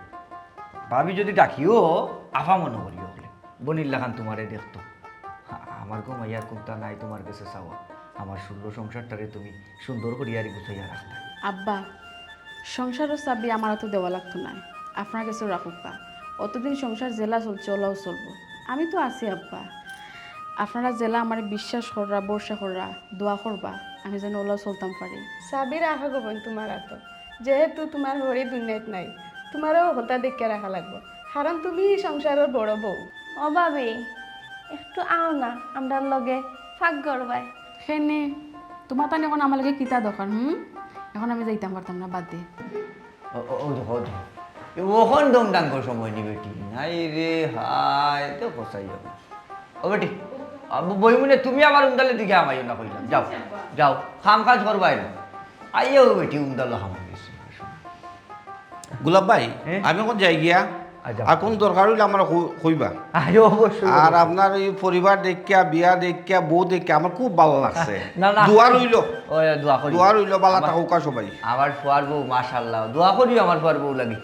ভাবি যুদি ডাকিও, আফা মনো করিও অকলে। বইনর লাখান তুমারে দেখতো। আ-, আমার গো মাইয়ার কুন্তা নাই তুমার গেছে চাওয়া। আমার ষোলো সংসারটারে তুমি সুন্দর করিয়া আর গুছাইয়া রাখতায়। আব্বা, সংসারর চাবি আমার আতো দেওয়া লাগতো নায়, আপনার গেছেউ রাখউক্কা। অতদিন সংসার যেলা চলছে, অলাউ চলবো। আমি তো আছি আব্বা, আপনারা যেলা আমারে বিশ্বাস কররা, ভরসা কররা, দোয়া করবা, আমি যেন অলাউ চলতাম পারি। চাবি রাখা গো বইন তুমার আতো, যেহেতু তুমার হরি দুনিয়াত নাই, তুমারেও হকলতা দেখিয়া রাখা লাগবো, কারণ তুমি ই সংসারর বড় বউ। ও ভাবি, একটু আও না আমরার লগে, ফাঁক করবায়। কেনে, তুমার তান এখন আমার লগে কিতা দরকার, হুম? এখন আমি যাইতাম পারতাম না, বাদ দে। ও, ও, ও দেখো, ও দেখো। এ, অখন দম ডাঙ্গর সময় নি বেটি। নাই রে, হায়, তো কষাই যাবো। ও বেটি, আ, ব-, বইমুনে তুমি আবার উন্দালে দিকে আমাইও না কইলাম। যাও, যাও, কাম কাজ করবায় না। আইয়া ও বেটি উন্দালো হামাই গেছে। গোলাপ ভাই, হ্যাঁ? আমি অখন যাই গিয়া। আচ্ছা। আর কুনু দরকার অইলে আমারে কই-, কইবা। আরে অবশ্যই, আর অবশ্যই। আপনার ই পরিবার দেখিয়া, বিয়া দেখিয়া, বউ দেখিয়া আমার খুব ভালা লাগছে। না, না। দোয়া রইলো। ও, দোয়া করি। দোয়া রইলো, ভালা থাকউক্কা সবাই। আমার ফুয়ার বউ, মাশাআল্লাহ। দোয়া করি আমার ফুয়ার বউ লাগি।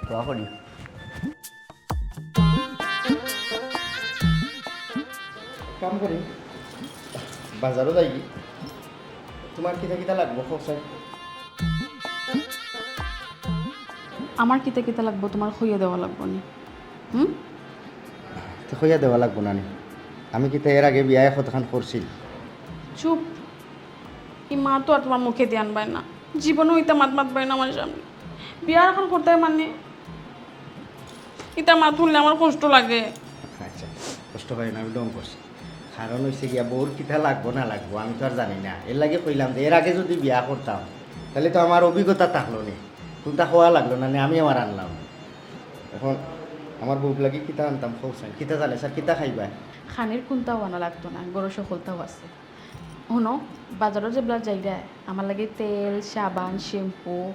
দোয়া করি। কাম করি, বাজারো যাই। তুমার কিতা কিতা লাগবো, কও চাই? আমার কিতা কিতা লাগবো, তুমার কইয়া দেওয়া লাগবো নি? হুম? তে কইয়া দেওয়া লাগবো না নি? আমি কিতা এর আগে বিয়ায় কতখান করছি? চুপ। ই মাত তো আর তুমার মুখেদি আনবায় না। জীবনেও ইতা মাত মাতবায় না আমার সামনে। বিয়া অখন করতায় মানে? ইতা মাত হুনলে আমার কষ্ট লাগে। আচ্ছা, কষ্ট পাইও না, আমি ঢং করছি। কারণ অইছে গিয়া বউর কিতা লাগবো না লাগবো, আমি তো আর জানি না। এর লাগি কইলাম যে এর আগে যুদি বিয়া করতাম, তাইলে তো আমার অভিজ্ঞতা থাকলো নি। কুনতা কওয়া লাগলো না নি, আমি আমার আনলাম। অখন আমার বউর লাগি কিতা আনতাম, কও চাই। কিতা জানে স্যার, কিতা খাইবায়? খানির কুনতাও আনা লাগতো না, ঘরো হকলতাও আছে। হুনো, বাজারো যেবলা যাইরায়, আমার লাগি তেল, সাবান, শ্যাম্পু,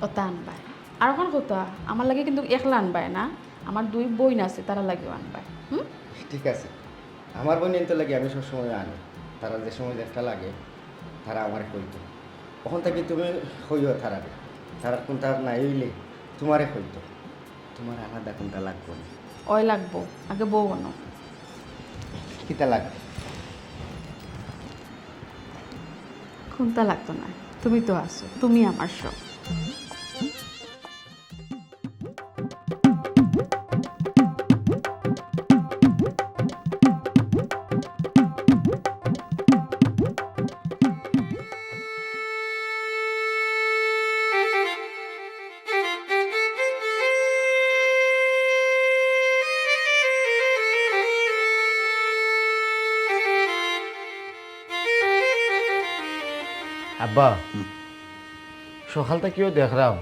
অতা আনবায়। আর অখন কথা, আমার লাগি কিন্তু একলা আনবায় না, আমার দুই বইন আছে, তারার লাগিও আনবায়। হুম? ঠিক আছে, আমার বইন তো লাগি আমি সবসময় আনি, তারার যে সময় যেটা লাগে তারা আমারে কইতো। অখন থাকি তুমি কইও তারারে, তারার কুনতা নাই অইলে তুমারে কইতো। তুমার আলাদা কুনতা লাগবো না। অয় লাগবো, আগে বউ আনো। কিতা লাগবো? কুনতা লাগতো না, তুমি তো আছো, তুমি আমার সব। আব্বা, হুম। সকাল থাকিও দেখরাম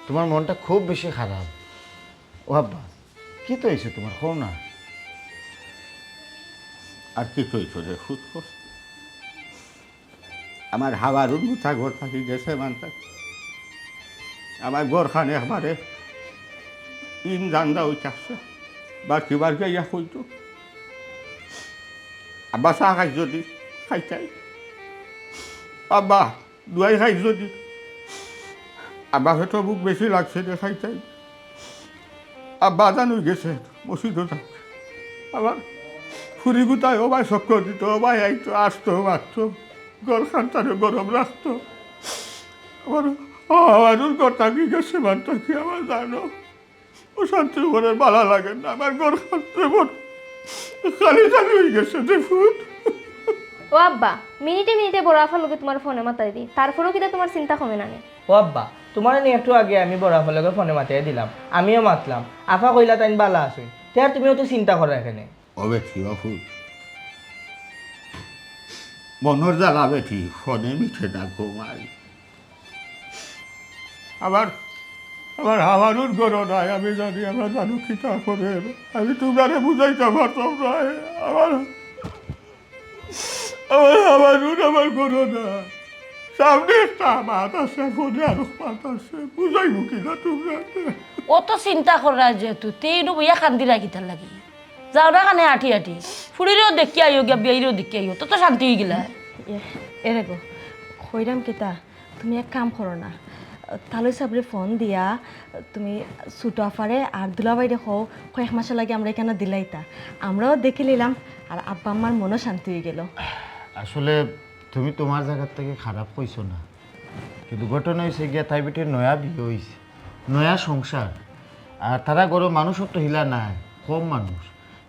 তুমার মনটা খুব বেশি খারাপ। ও আব্বা, কিতা অইছে তুমার, কও না। আর কিতা অইছে রে, খুদ কর। আমার হাওয়ারুন মুতা ঘর থাকি গেছে মানতা। আমার ঘরখান একবারে ইন জান্দা অই থাকছে। বাকি বার গিয়া কইতো, "আব্বা, চা খাইছো নি?" "খাইতাম।" "আব্বা, দুয়াই খাইছো নি?" "আব্বা, পেটো ভুক বেশি লাগছে রে, খাইতাম।" আব্বা আজান অই গেছে, মসজিদো যাও। আমার ফুরি গুতায় ও ভাই চক্কর দিত, ও ভাই আইতো, আসতো, মারতো, ঘরখান তারে গরম রাখতো। আমার, আমার ঘর থাকি গেছে মানতা কি আমার জানো? অশান্তি করে ভালা লাগে না, আমার ঘরখান তেমন খালি খালি অই গেছে রে ফুত। ও আব্বা, মিনিটে মিনিটে বড় আফার লগে তুমার ফোনে মাতাইদি, তারপরেও কিতা তুমার চিন্তা কমে না নি? ও আব্বা, তুমারে নি একটু আগে আমি বড় আফার লগে ফোনে মাতাই দিলাম, আমিও মাতলাম, আফা কইলা তাইন ভালা আছইন, তে আর তুমিও তো চিন্তা করো এখানে। ও বেটি, ও ফুত, মনর জ্বালা বেটি, ফোনে মিঠে না গো মাই। আমার, আমার হাওয়ারুন ঘরো নাই, আমি জানি আমার জানো কিতা করে। আমি তুমারে বুঝাইতাম পারতাম না। আমার, আমার হাওয়ারুন আমার ঘরো না। সামনে একটা মাত আছে, ফোনে আরো মাত আছে। বুঝাইমু কিতা তুমারে? অত চিন্তা কররায় যেহেতু, তে ইনো বইয়া কান্দিরায় কিতার লাগি? যাও না কানে আটি আটি। ফুড়িরেও দেখিয়া আইও গিয়া, বিয়াইরেও দেখিয়া আইও। তত শান্তি অই গেলা। এ, এরে গো, কইরাম কিতা? তুমি এক কাম করো না, তালই সাবরে ফোন দিয়া তুমি ছোট আফারে আর দুলাভাইরে কও, কয়েক মাসর লাগি আমরারে ইখানো দিলাইতা, আমরাও দেখিলিলাম, আর আব্বা আম্মার মনও শান্তি অই গেল। আসলে তুমি তুমার জাগার থাকি খারাপ কইছো না, কিন্তু ঘটনা অইছে গিয়া তাই বেটির নয়া বিয়া অইছে, নয়া সংসার, আর তারা ঘরো মানুষও তো হিলা নাই, কম মানুষ।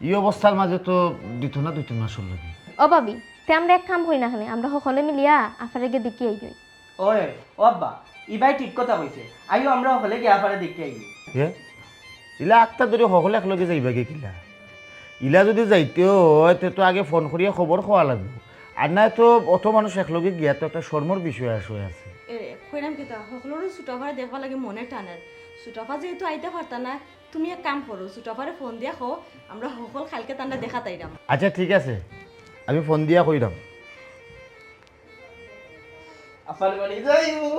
ই অবস্থার মাঝে তো দিত না দুই তিন মাসর লাগি। ও ভাবি, তে আমরা এক কাম করি না কেনে, আমরা হকলে মিলিয়া আফারে গিয়া দেখিয়া আই গই। ওই, ও আব্বা, ই ভাই ঠিক কথা কইছে। আইও, আমরা হকলে গিয়া আফারে দেখিয়া আই। হে? ইলা আক্তা ধরি হকলে একলগে যাইবা গি কিলা? ইলা যদি যাইতে অয়, তে তো আগে ফোন করিয়া খবর কওয়া লাগবো। আর নায় তো অত মানুষ একলগে গিয়া তো একটা শরমর বিষয় আস-, অই আছে। এ, কইরাম কিতা, হকলরউ ছোট আফারে দেখবার লাগি মনে টানের। ছোট আফা যেহেতু আইতা পারতা না, তুমি এক কাম করো, ছোট আফারে ফোন দিয়া কও, আমরা হকল কাইলকে তানরে দেখাত আইরাম। আচ্ছা, ঠিক আছে, আমি ফোন দিয়া কইরাম। আফার বাড়ি যাইমু।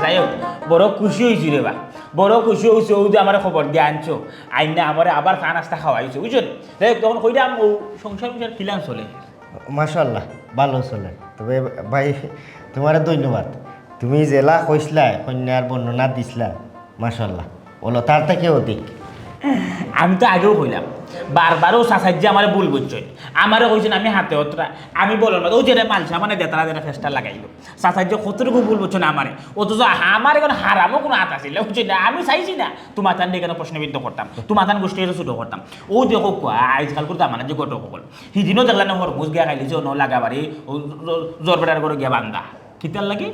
যাই হোক, বড় খুশি অইছি রে বা, বড় খুশি অইছি, অউ যে আমারে খবর দিয়া আনছো, আইনা আমারে আবার চা নাস্তা খাওয়াইছো, বুঝছো নি? যাই হোক, তখন কইরাম অউ সংসার উংসার কিলান চলে? মাশাআল্লাহ, ভালো চলে। তবে ভাই, তুমারে ধন্যবাদ। তুমি যেলা কইছলায়, কইন্যার বর্ণনা দিছলায়, মাশাআল্লাহ, অলা তার থাকি অধিক। আমি তো আগেও কইলাম, বারবারউ চাচাইজ্জে আমারে ভুল বুঝছইন। আমারে কইছইন আমি হাতে অতরা, আমি বলর মাঝে, অউ যে মালসা মানে দেতারা দেতারা ফেস্টা লাগাইলো। চাচাইজ্জে কতটুকু ভুল বুঝছইন আমারে, অথচ আমার অখন হারামও কুনু আত আছিল না, বুঝছইন না? আমি চাইছি না তুমাতানরে ইখানো প্রশ্নবিদ্ধ করতাম, তুমাতান গোষ্ঠীরে ছোট করতাম। অউ দেখো কুয়া, আইজকালকুর জামানাত যে ঘটক অকল, হিদিনও দেখলা না হরমুজ গিয়া খাইলিছে অনো লাগাবাড়ি, অউ জ-, জরবেটার ঘরো গিয়া বান্দা। কিতার লাগি?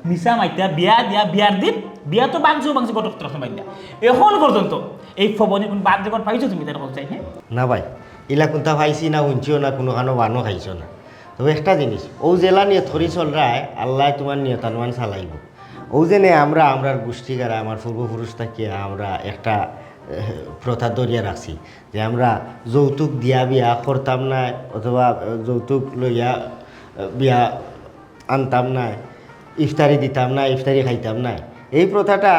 মিছা মাতিয়া বিয়া দিয়া, বিয়ার দিন বিয়া তো ভাংছেউ ভাংছে, ঘটক তরফ বান্দা। অখন পর্যন্ত এই ফবনে কুনু বাদ যখন পাইছো তুমি তার কথা চাই, হ্যাঁ? না ভাই, ইলা কুনতা পাইছি না, হুনছিও না, কুনুখানো বানও খাইছো না। তবে একটা জিনিস, অউ যেলা নিয়ত করি চলরায়, আল্লায় তুমার নিয়ত আনুমান চালাইবো। অউ যে নে আমরা, আমরার গুষ্টিগারা, আমার পূর্বপুরুষ থাকিয়া আমরা একটা, এহ, প্রথা ধরিয়া রাখছি যে আমরা যৌতুক দিয়া বিয়া করতাম না, অথবা যৌতুক লইয়া, এহ, বিয়া আনতাম না, ইফতারি দিতাম না, ইফতারি খাইতাম না। এই প্রথাটা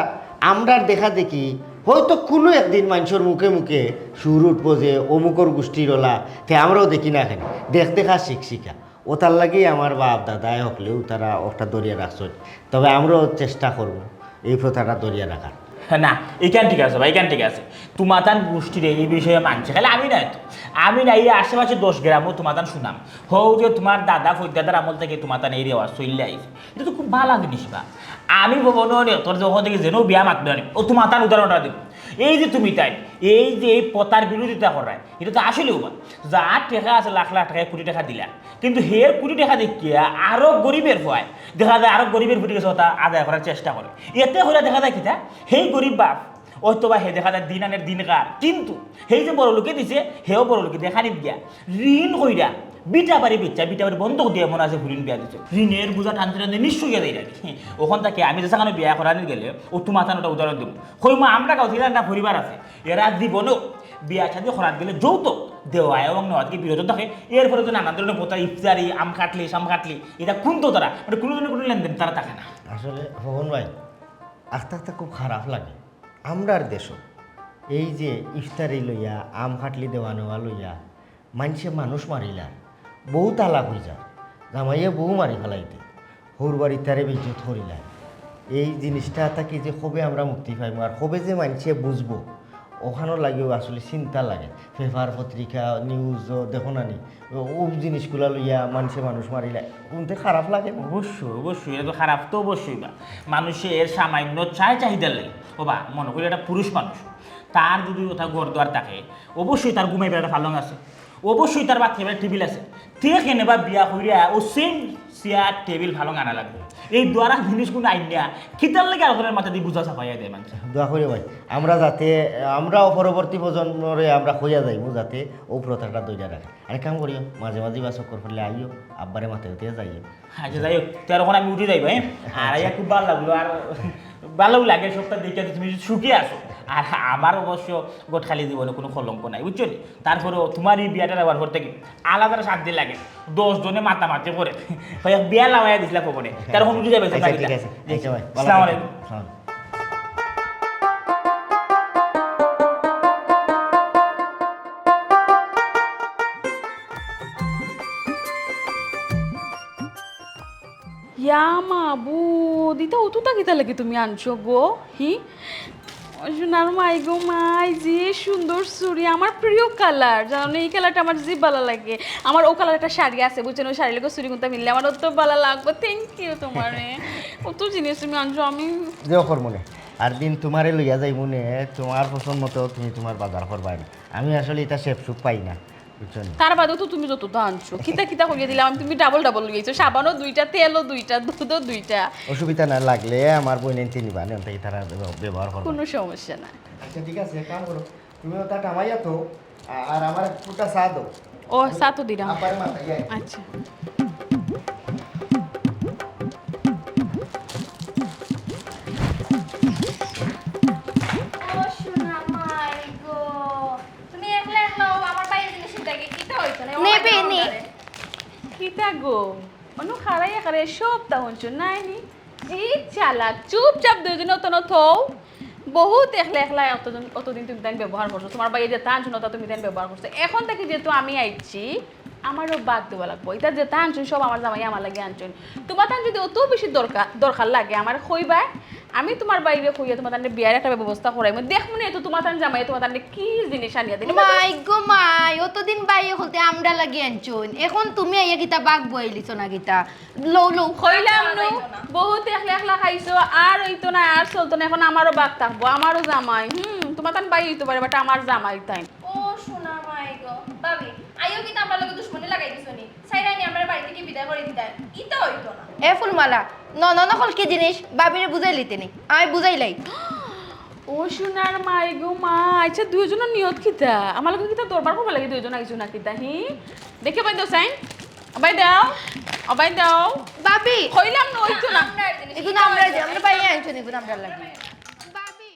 আমরার দেখা দেখি হয়তো কুনু একদিন মানষর মুখে মুখে সুর উঠবো যে অমুকর গুষ্টির অলা, তে আমরাও দেখি না কেনে, দেখ দেখা শিখ শিখা। অতার লাগি আমার বাপ দাদায় হকলেউ তারা অটা ধরিয়া রাখছইন। তবে আমরাও চেষ্টা করমু এই প্রথাটা ধরিয়া রাখার। না, ইখান ঠিক আছে ভাই, ইখান ঠিক আছে। তুমাতান গুষ্টিরে এই বিষয়ে মানছে, খালি আমি নায় তো। আমি না, এই আশেপাশে দশ গ্রামও তুমাতান হুনাম। হউ যে তুমার দাদা ফৈদাদার আমল থাকি তুমাতান এই রেওয়াজ চইল্লা আইছে। ইটা তো খুব ভালা জিনিস বা। আমি ভবন অনে তোর যখন থাকি যেন বিয়া মাতবে আনি, ও তুমাতান উদাহরণটা দিব। এই যে তুমি তাই, এই যে এই প্রথার বিরোধিতা করায়, ইটা তো আসলেউ বা। যার টেকা আছে লাখ লাখ টেকা, কুটি টেকা দিলা, কিন্তু হের কুটি টেকা দেখিয়া আরো গরিবের ফুয়ায় দেখা যায় আরো গরিবের ফুটি গেছে অতা আদায় করার চেষ্টা করে। এতে হইলে দেখা যায় কিতা, হেই গরিব বাপ, অথবা হে দেখা যায় দিন আনের দিন কার, কিন্তু হেই যে বড় লোকে দিছে, হেও বড় লোকে দেখা নিত গিয়া ঋণ কইরা বিটা বাড়ি বেচা, বিটা বাড়ি বন্ধক দিয়া মনে আছে হুরিন বিয়া দিছে। ঋণের বোঝা টানতে টানতে নিঃস্ব হইয়া যায় আর কি। ওখান থেকে আমি যেখানে বিয়া করানি গেলে, ও তুমাতান অটা উদাহরণ দিব। কইমু আমরা গাঁও থেকে একটা পরিবার আছে, এরা জীবনেও বিয়া শাদী করাত গেলে যৌতুক দেওয়া এবং নেওয়া থেকে বিরত থাকে। এরপরে তো নানান ধরনের প্রথা, ইফতারি, আম কাটলি, শাম কাটলি, ইটা কুনতো তারা, মানে কুনু ধরনের কুনু লেনদেন তারা থাকে না। আসলে ফবন ভাই, আস্তে আস্তে খুব খারাপ লাগে। আমরার দেশো এই যে ইফতারি লইয়া, আম কাটলি দেওয়া নেওয়া লইয়া মানষে মানুষ মারিলা, বউ তালাক অইযার, জামাইয়ে বউ মারি ফালাইতে, হউর বাড়ির তারে বেইজ্জত করিলা। এই জিনিসটা থাকি যে কবে আমরা মুক্তি পাইমু আর কবে যে মানষে বুঝবো, ওখানো লাগিও আসলে চিন্তা লাগে। পেপার, পত্রিকা, নিউজ দেখো না নি, ও, ও জিনিসগুলা লইয়া মানষে মানুষ মারিলা, হুনতে খারাপ লাগে না? অবশ্যই, অবশ্যই, ইটা তো খারাপ তো অবশ্যই বা। মানুষের সামান্য চাই চাহিদা লাগে। ও বা, মনে করি একটা পুরুষ মানুষ, তার যদি ওটা ঘর দুয়ার থাকে, অবশ্যই তার ঘুমাইবার একটা পালং আছে, অবশ্যই তার বাথরুমে টেবিল আছে। তে কেনে বা বিয়া করিয়া ও সেম চেয়ার, টেবিল, পালং আনা লাগবে। এই দুয়ারা জিনিস কোনো আইন না, কিতার লাগে আর ঘরের মাথা দিয়ে বুঝা চাপাইয়া দেয় মানুষ। দোয়া করি ভাই, আমরা যাতে, আমরাও পরবর্তী প্রজন্মরে আমরা কইয়া যাইমু যাতে ও প্রথাটা ধইরা রাখে। আরে কাম করিও, মাঝে মাঝে বা চক্কর করলে আইও, আব্বারে মাথায় উঠিয়া যাইও। আচ্ছা, যাই হোক, তেরো এখন আমি উঠি যাইব, হ্যাঁ? আর আইয়া খুব ভালো লাগলো, আর ভালো লাগে সবটা দেখে যে তুমি সুখী আছো। আর আমার অবশ্য গোট খালি জীবনে কোনো কলঙ্ক নাই, বুঝছো নি? তারপরেও তোমার এই বিয়াটা নেওয়ার পর থেকে আলাদা শান্তি লাগে, দশ জনে মাতামাতি করে, ভাই, বিয়া লাগাইয়া দিছিলা খবরে, তেরো এখন উঠি যাবে। আচ্ছা, ঠিক আছে, আচ্ছা ভাই, ভালো আসসালামু থাকো। আলাইকুম। আসসালাম। ইয়া মাবুদ, ইতা অতটা কিতা লাগি তুমি আনছো গো? হি? ও সোনার মাই গো মাই, যে সুন্দর চুড়ি, আমার প্রিয় কালার, জানো না, এই কালারটা আমার যে ভালা লাগে। আমার ও কালার একটা শাড়ি আছে, বুঝছো না, ওই শাড়ির লগে চুড়ি কুনটা মিললে আমার অত ভালা লাগবো। থ্যাংক ইউ তোমারে, অত জিনিস তুমি আনছো, আমি যে অকর মনে আর দিন তোমারে লইয়া যাই মনে, তোমার পছন্দ মতো তুমি তোমার বাজার করবায় না। আমি আসলে ইতা শেপ সুপ পাই না, বুঝছো নি? তার বাদেও তো তুমি যতটা আনছো, কিতা কিতা করিয়া দিলাম আমি, তুমি ডাবল ডাবল লইয়া আইছো, সাবানও দুইটা, তেলও দুইটা, দুধও দুইটা। অসুবিধা না লাগলে আমার বইনাইন্তে নিবা, আমি তাই তারা ব্যবহার- ব্যবহার করবো। কোনো সমস্যা না। আচ্ছা, ঠিক আছে, এক কাম করো, তুমি ওটা কামাইয়া তো, আ-, আর আমার ফুটা চা দাও। ও, চা তো দিলাম। আপার মাথা, ইয়ে। আচ্ছা। ও সোনা মাই গো, তুমি একলা একলা আমার বাইরে জিনিস লাগে, কিতা হইতো না? নেবে নি। কিতা গো? অনু খাড়াইয়া খাড়াইয়া সবটা হুনছো, নাই নি? জি চালাক, চুপচাপ দুইজনে অতনো থও। বহুত একলা একলা অতদিন, অতদিন তুমি তাইন ব্যবহার করছো। তোমার বাইরে যেতা আনছো না, তা তুমি তাইন ব্যবহার করছো। এখন থাকি যেহেতু আমি আইছি, আমারও বাদ দেওয়া লাগবো। ইতা যেতা আনছো, সব আমার জামাই আমার লাগি আনছো। তোমার তান যদি অত বেশি দরকার, দরকার লাগে, আমার কইবায়, আমি তোমার বাইরে কইয়া তোমার তানরে বিয়ার একটা ব্যবস্থা করাইমু। দেখমু নে তো তোমার তান জামাই তোমার তানরে কি জিনিস আনিয়া দিল। মাই গো মাই, অতদিন বাইয়ে খুলতে আমরা লাগি আনছইন, এখন তুমি আইয়া কিতা বাঘ বইলিছো না কিতা? লও, লও। কইলাম নু, বহুত একলা একলা খাইছো, আর হইতো না, আর চলতো না, এখন আমারও বাঘ থাকবো, আমারও জামাই। হুম, তোমার তান বাই হইতো পারে, but আমার জামাই তাই। ও সোনা মাই গো, ভাবি, আইও কিতা আমার লগে দুশমনি লাগাই দিছো নি? চাইরানি আমার বাড়ি থাকি বিদায় করি দিতায়, ইতা হইতো না। এ ফুলমালা, ন, ন, নকল কি জিনিস? ভাবিরে বুঝাইলিতে নি, আমি বুঝাইলাই। ও সোনার মাই গো মা, আচ্ছা দুইজনর নিয়ত কিতা? আমার লগে কিতা দরবার করবার লাগি দুইজন আইছো না কিতা, হি? দেখে বাই দাও সাইন, বাই দাও, বাই দাও। ভাবি। কইলাম না, হইতো না। আমরা এই জিনিস এগুলো আমরা যে, আমরা বাইরে আনছো নি, এগুলো আমরা লাগি। ভাবি।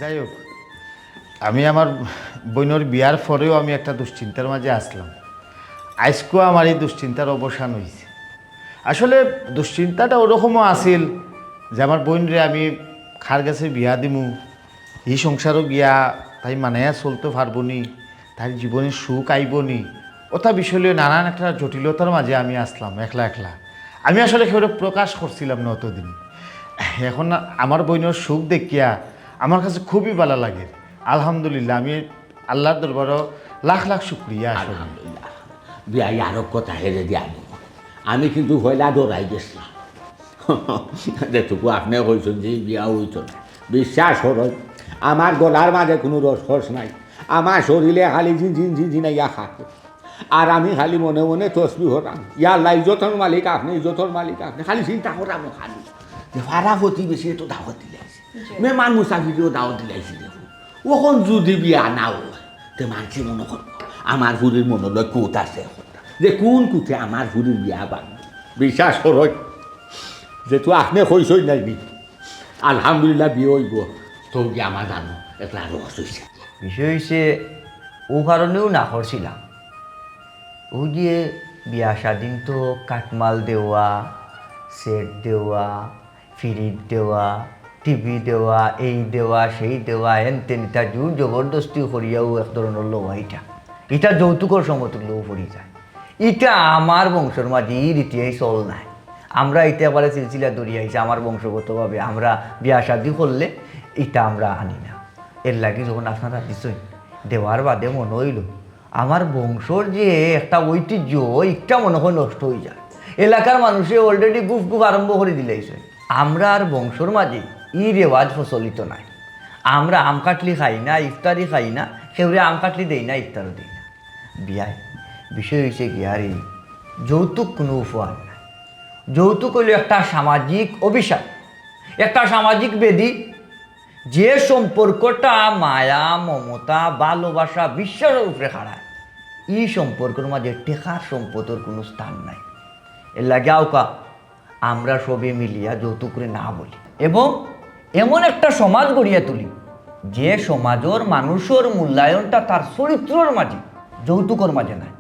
যাই হোক, আমি আমার বইনর বিয়ার পরেও আমি একটা দুশ্চিন্তার মাঝে আসলাম। আইজকু আমার এই দুশ্চিন্তার অবসান অইছে। আসলে দুশ্চিন্তাটা ওরকমও আছিল যে আমার বইনরে আমি কার গেছে বিয়া দিমু, ই সংসারো গিয়া তাই মানাইয়া চলতো পারবো নি, তার জীবনে সুখ আইবো নি, ওটা বিষয় লইয়া নানান একটা জটিলতার মাঝে আমি আসলাম একলা একলা। আমি আসলে কেউরে প্রকাশ করছিলাম না অতদিন। এখন আমার বইনর সুখ দেখিয়া আমার কাছে খুবই ভালা লাগে। আলহামদুলিল্লাহ, আমি আল্লাহর দরবারো লাখ লাখ শুকরিয়া আসলে। আলহামদুলিল্লাহ। বিয়াই আরো কথা হেরে দিয়া আমি, আমি কিন্তু পয়লা ডরাই গেছিলাম। যেটুকু আপনে কইছইন যে বিয়া অইতো না, বিশ্বাস করইন, আমার গলার মাঝে কুনু রস খস নাই, আমার শরীরে খালি ঝিনঝিন ঝিনঝিনাইয়া খায়। আর আমি খালি মনে মনে তসবি করাম, ইয়া আল্লাহ, ইজ্জতর মালিক আপনে, ইজ্জতর মালিক আপনে। খালি চিন্তা করাম খালি যে পাড়া প্রতিবেশীরে তো দাওয়াত দিলাইছি, মেহমান মুসাফিরেও দাওয়াত দিলাইছি। দেখো, অখন যুদি বিয়া না অয়, তে মানষে মনো করবো আমার ফুরির মনো লয় কুত আছে অখন, যে কুন কুতে আমার ফুরির বিয়া ভাঙবো। বিশ্বাস করইন, যেহেতু আপনে কইছইন নাইনি, আলহামদুলিল্লাহ বিয়া অইবো। তো কি আমার জানো একটা রস অইছে। বিষয় অইছে, অউ কারণেউ না করছিলাম। অউ যে বিয়া শাদিন তো কাটমাল দেওয়া, সেট দেওয়া, ফিরিজ দেওয়া, টিভি দেওয়া, এই দেওয়া, সেই দেওয়া, হেন তেন, ইতা জোর জবরদস্তি করিয়াউ এক ধরনর লওয়া ইটা। ইটা যৌতুকর সমতুল্যউ পড়ি যায়। ইটা আমার বংশর মাঝে ই রীতি, এই চল নাই। আমরা ইটা একবারে সিলসিলা ধরিয়া আইছি, আমার বংশগতভাবে আমরা বিয়া শাদি করলে ইটা আমরা আনি না। এরলাগি যখন আপনারা দিছইন, দেওয়ার বাদে মনো অইলো, আমার বংশর যে একটা ঐতিহ্য, ইটা মনো অয় নষ্ট অইযার। এলাকার মানষে already গুফ গুফ আরম্ভ করি দিলাইছে। আমরার বংশর মাঝে ই রেওয়াজ প্রচলিত নাই। আমরা আম কাটলি খাই না, ইফতারি খাই না, কেউরে আম কাটলি দেই না, ইফতারও দেই না। বিয়াই, বিষয় অইছে গিয়া ই, যৌতুক কুনু উপহার নায়। যৌতুক অইলো একটা সামাজিক অভিশাপ, একটা সামাজিক ব্যাধি, যে সম্পর্কটা মায়া, মমতা, ভালোবাসা, বিশ্বাসর উপরে খাড়ায়, ই সম্পর্কর মাঝে টেকার সম্পদর কুনু স্থান নাই। এরলাগি আউক্কা আমরা সবে মিলিয়া যৌতুকরে না বলি এবং এমন একটা সমাজ গড়িয়া তুলি, যে সমাজর মানুষর মূল্যায়নটা তার চরিত্রর মাঝে, যৌতুকর মাঝে নায়।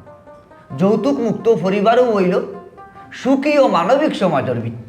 যৌতুক মুক্ত পরিবারও অইলো সুখী ও মানবিক সমাজর ভিত্তি।